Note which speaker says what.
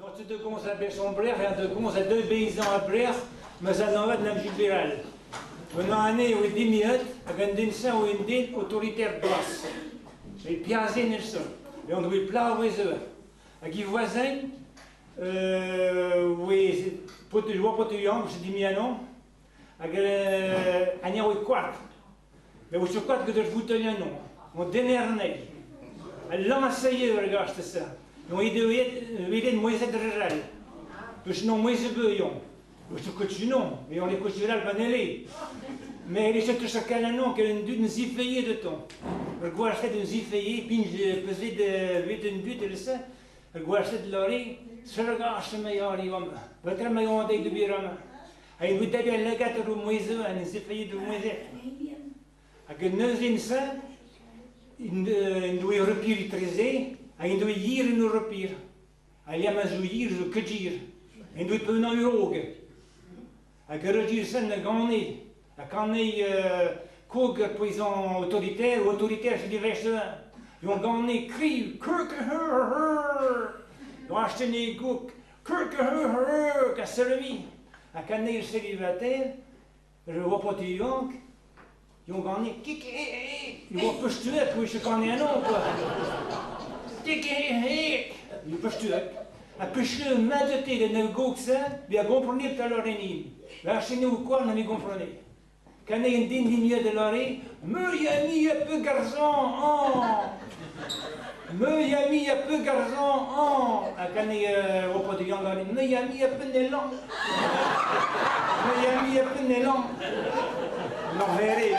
Speaker 1: Dort de gomz a bech blec'h ha de gomz a deux paysan a blec'h, mais a novat n'am libéral. Venant année où dimiet, hag un den sa ou un den autoritaire bras. Et piazé Nelson. Et on doit plat eux. Hag i voisin, oui, pot joa pot yang, je dis mianon, hag an eo kwart. Mais o kwart que de voutelian non. Mon denerne. Al lanseye regarde ça. Non ide moise de rel. Peus non moise beuillon. Peus que non, mais on les coutural panelé. Mais les châteaux chacun non qu'elle une zifeye de ton. Gwarsed un zifeye, pin pesé de wit un dut le sa. Gwarsed lori, sergash me yari wam. Vetra me yon de birama. Ay vous avez la gâte de moise un zifeye de moise. Hag neuzin sa, in doe repir treze, hag in doe yir in repir. Hag ya ma zo yir zo kejir. In doe penañ uroge. Hag ur jir sen na gane. Ha kane kog ar poizan autoritaire, ou autoritaire je dirais ça. Yon gane kri, kirk her her. Yon acheté ne gouk, kirk her her, ka servi. Ha kane ir célibataire, je vois pas tu yank. Yon gane kik eh eh. Yon pestuek, oui, je connais un nom quoi. Kik eh eh. Yon pestuek. A peche madoté de ne gouk ça, bien comprenez tout à l'heure enim. La chez nous quoi, on a comprenez. Quand il y a une digne de l'oreille, me y a mis un peu garçon, oh. Me y a mis un peu garçon, oh. Quand il y a au pot de me y a mis un peu d'élan. Me y a mis un peu d'élan. L'enverré.